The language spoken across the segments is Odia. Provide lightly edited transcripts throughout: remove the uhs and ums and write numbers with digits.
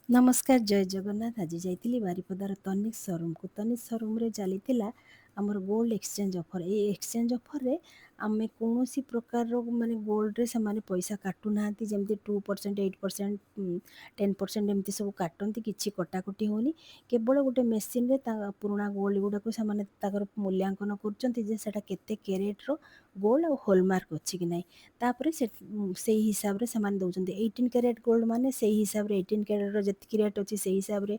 ନମସ୍କାର, ଜୟ ଜଗନ୍ନାଥ। ଆଜି ଯାଇଥିଲି ବାରିପଦାର ତନିଷ୍କ ସୋରୁମକୁ। ତନିଷ୍କ ସୋରୁମରେ ଚାଲିଥିଲା ଆମର ଗୋଲ୍ଡ ଏକ୍ସଚେଞ୍ଜ ଅଫର୍। ଏଇ ଏକ୍ସଚେଞ୍ଜ ଅଫର୍ରେ ଆମେ କୌଣସି ପ୍ରକାରର ମାନେ ଗୋଲ୍ଡରେ ସେମାନେ ପଇସା କାଟୁନାହାନ୍ତି। ଯେମିତି 2%, 8%, 10% ଏମିତି ସବୁ କାଟନ୍ତି, କିଛି କଟାକଟି ହେଉନି। କେବଳ ଗୋଟେ ମେସିନରେ ତା ପୁରୁଣା ଗୋଲ୍ଡ ଗୁଡ଼ାକୁ ସେମାନେ ତାଙ୍କର ମୂଲ୍ୟାଙ୍କନ କରୁଛନ୍ତି ଯେ ସେଇଟା କେତେ କ୍ୟାରେଟ୍ର ଗୋଲ୍ଡ ଆଉ ହଲମାର୍କ ଅଛି କି ନାହିଁ। ତାପରେ ସେ ସେଇ ହିସାବରେ ସେମାନେ ଦେଉଛନ୍ତି। 18 କ୍ୟାରେଟ୍ ଗୋଲ୍ଡ ମାନେ ସେଇ ହିସାବରେ 18 କ୍ୟାରେଟ୍ର ଯେତିକି ରେଟ୍ ଅଛି ସେଇ ହିସାବରେ,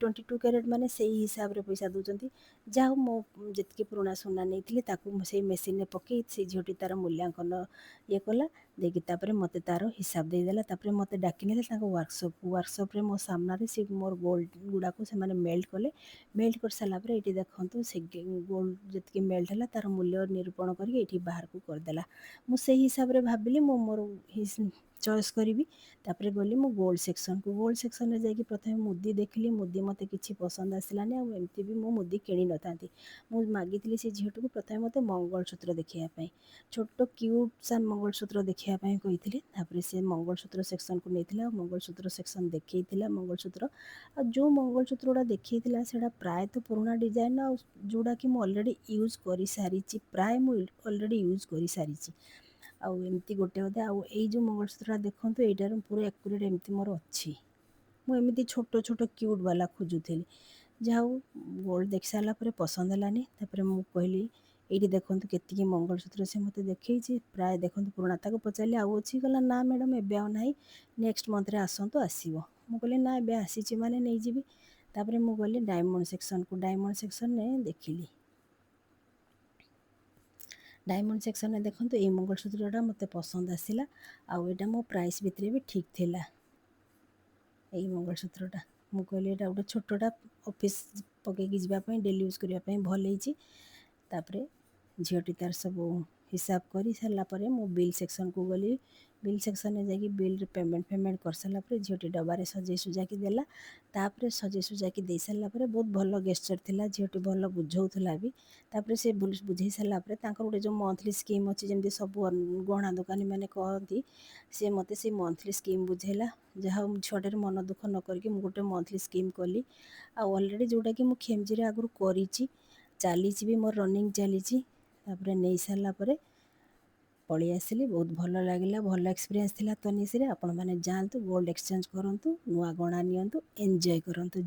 22 କ୍ୟାରେଟ୍ ମାନେ ସେଇ ହିସାବରେ ପଇସା ଦେଉଛନ୍ତି। ଯାହା ହଉ, ମୁଁ ଯେତିକି ପୁରୁଣା ସୁନା ନେଇଥିଲି, ତାକୁ ମୁଁ ସେଇ ମେସିନରେ ପକେଇ ସେଇ ଝିଅଟି ତା'ର ମୂଲ୍ୟାଙ୍କନ ଇଏ କଲା ଦେଇକି ତାପରେ ମୋତେ ତା'ର ହିସାବ ଦେଇଦେଲା। ତାପରେ ମୋତେ ଡାକିନେଲେ ତାଙ୍କ ୱାର୍କସପ୍କୁ। ୱାର୍କସପ୍ରେ ମୋ ସାମ୍ନାରେ ସେ ମୋର ଗୋଲ୍ଡ ଗୁଡ଼ାକୁ ସେମାନେ ମେଲ୍ଟ କଲେ। ମେଲ୍ଟ କରିସାରିଲା ପରେ ଏଇଠି ଦେଖନ୍ତୁ, ସେ ଗୋଲ୍ଡ ଯେତିକି ମେଲ୍ଟ ହେଲା, ତା'ର ମୂଲ୍ୟ ନିରୂପଣ କରିକି ଏଇଠି ବାହାରକୁ କରିଦେଲା। ମୁଁ ସେଇ ହିସାବରେ ଭାବିଲି ମୁଁ ମୋର ଚଏସ୍ କରିବି। ତାପରେ ଗଲି ମୁଁ ଗୋଲ୍ଡ ସେକ୍ସନକୁ। ଗୋଲ୍ଡ ସେକ୍ସନରେ ଯାଇକି ପ୍ରଥମେ ମୁଦି ଦେଖିଲି। ମୁଦି ମୋତେ କିଛି ପସନ୍ଦ ଆସିଲାନି ଆଉ ଏମିତି ବି ମୁଁ ମୁଦି କିଣିନଥାନ୍ତି। ମୁଁ ମାଗିଥିଲି ସେ ଝିଅଟିକୁ ପ୍ରଥମେ ମୋତେ ମଙ୍ଗଳସୂତ୍ର ଦେଖିବା ପାଇଁ, ଛୋଟ କ୍ୟୁଟ୍ ସା ମଙ୍ଗଳସୂତ୍ର ଦେଖିବା ପାଇଁ କହିଥିଲି। ତାପରେ ସେ ମଙ୍ଗଳସୂତ୍ର ସେକ୍ସନକୁ ନେଇଥିଲା ଆଉ ମଙ୍ଗଳସୂତ୍ର ସେକ୍ସନ ଦେଖେଇଥିଲା ମଙ୍ଗଳସୂତ୍ର। ଆଉ ଯେଉଁ ମଙ୍ଗଳସୂତ୍ର ଗୁଡ଼ା ଦେଖେଇଥିଲା, ସେଇଟା ପ୍ରାୟତଃ ପୁରୁଣା ଡିଜାଇନ୍ ଆଉ ଯେଉଁଟାକି ମୁଁ ଅଲରେଡ଼ି ୟୁଜ୍ କରିସାରିଛି। ପ୍ରାୟ ମୁଁ ଅଲରେଡ଼ି ୟୁଜ୍ କରିସାରିଛି ଆଉ ଏମିତି ଗୋଟେ ଅଧେ। ଆଉ ଏଇ ଯେଉଁ ମଙ୍ଗଳସୂତ୍ରଟା ଦେଖନ୍ତୁ, ଏଇଟାର ପୁରା ଆକୁରେଟ୍ ଏମିତି ମୋର ଅଛି। ମୁଁ ଏମିତି ଛୋଟ ଛୋଟ କ୍ୟୁଟ୍ ବାଲା ଖୋଜୁଥିଲି। ଯାହା ହଉ, ଗୋଲ୍ଡ ଦେଖି ସାରିଲା ପରେ ପସନ୍ଦ ହେଲାନି। ତାପରେ ମୁଁ କହିଲି, ଏଇଠି ଦେଖନ୍ତୁ କେତିକି ମଙ୍ଗଳସୂତ୍ର ସେ ମୋତେ ଦେଖେଇଛି, ପ୍ରାୟ ଦେଖନ୍ତୁ ପୁରୁଣା। ତାକୁ ପଚାରିଲି, ଆଉ ଅଛି? କହିଲା, ନା ମ୍ୟାଡ଼ାମ୍, ଏବେ ଆଉ ନାହିଁ, ନେକ୍ସଟ ମନ୍ଥରେ ଆସନ୍ତୁ, ଆସିବ। ମୁଁ କହିଲି, ନା, ଏବେ ଆସିଛି ମାନେ ନେଇଯିବି। ତାପରେ ମୁଁ ଗଲି ଡାଇମଣ୍ଡ ସେକ୍ସନକୁ। ଡାଇମଣ୍ଡ ସେକ୍ସନରେ ଦେଖିଲି, ଡାଇମଣ୍ଡ ସେକ୍ସନରେ ଦେଖନ୍ତୁ, ଏଇ ମଙ୍ଗଳସୂତ୍ରଟା ମୋତେ ପସନ୍ଦ ଆସିଲା ଆଉ ଏଇଟା ମୋ ପ୍ରାଇସ୍ ଭିତରେ ବି ଠିକ୍ ଥିଲା। ଏଇ ମଙ୍ଗଳସୂତ୍ରଟା ମୁଁ କହିଲି, ଏଇଟା ଗୋଟେ ଛୋଟଟା ଅଫିସ୍ ପକେଇକି ଯିବା ପାଇଁ, ଡେଲି ୟୁଜ୍ କରିବା ପାଇଁ ଭଲ ହେଇଛି। ତାପରେ ଝିଅଟି ତାର ସବୁ ହିସାବ କରି ସାରିଲା ପରେ ମୁଁ ବିଲ୍ ସେକ୍ସନକୁ ଗଲି। ବିଲ୍ ସେକ୍ସନରେ ଯାଇକି ବିଲ୍ରେ ପେମେଣ୍ଟ ଫେମେଣ୍ଟ କରିସାରିଲା ପରେ ଝିଅଟି ଡବାରେ ସଜେଇ ସୁଜାକି ଦେଲା। ତାପରେ ସଜେଇ ସୁଜାକି ଦେଇ ସାରିଲା ପରେ, ବହୁତ ଭଲ ଗେସ୍ଚର୍ ଥିଲା, ଝିଅଟି ଭଲ ବୁଝଉଥିଲା ବି। ତାପରେ ସେ ବୁଝେଇ ସାରିଲା ପରେ ତାଙ୍କର ଗୋଟେ ଯେଉଁ ମନ୍ଥଲି ସ୍କିମ୍ ଅଛି, ଯେମିତି ସବୁ ଗହଣା ଦୋକାନୀ ମାନେ କହନ୍ତି, ସେ ମୋତେ ସେଇ ମନ୍ଥଲି ସ୍କିମ୍ ବୁଝେଇଲା। ଯାହା ହଉ, ଝିଅଟାର ମନ ଦୁଃଖ ନ କରିକି ମୁଁ ଗୋଟେ ମନ୍ଥଲି ସ୍କିମ୍ କଲି ଆଉ ଅଲରେଡ଼ି ଯେଉଁଟାକି ମୁଁ ଖେମଜିରେ ଆଗରୁ କରିଛି, ଚାଲିଛି ବି, ମୋର ରନିଂ ଚାଲିଛି। ତାପରେ ନେଇ ସାରିଲା ପରେ ପଳେଇ ଆସିଲି। ବହୁତ ଭଲ ଲାଗିଲା, ଭଲ ଏକ୍ସପିରିଏନ୍ସ ଥିଲା ତନିଷ୍କରେ। ଆପଣମାନେ ଯାଆନ୍ତୁ, ଗୋଲ୍ଡ ଏକ୍ସଚେଞ୍ଜ କରନ୍ତୁ, ନୂଆ ଗହଣା ନିଅନ୍ତୁ, ଏନ୍ଜୟ କରନ୍ତୁ।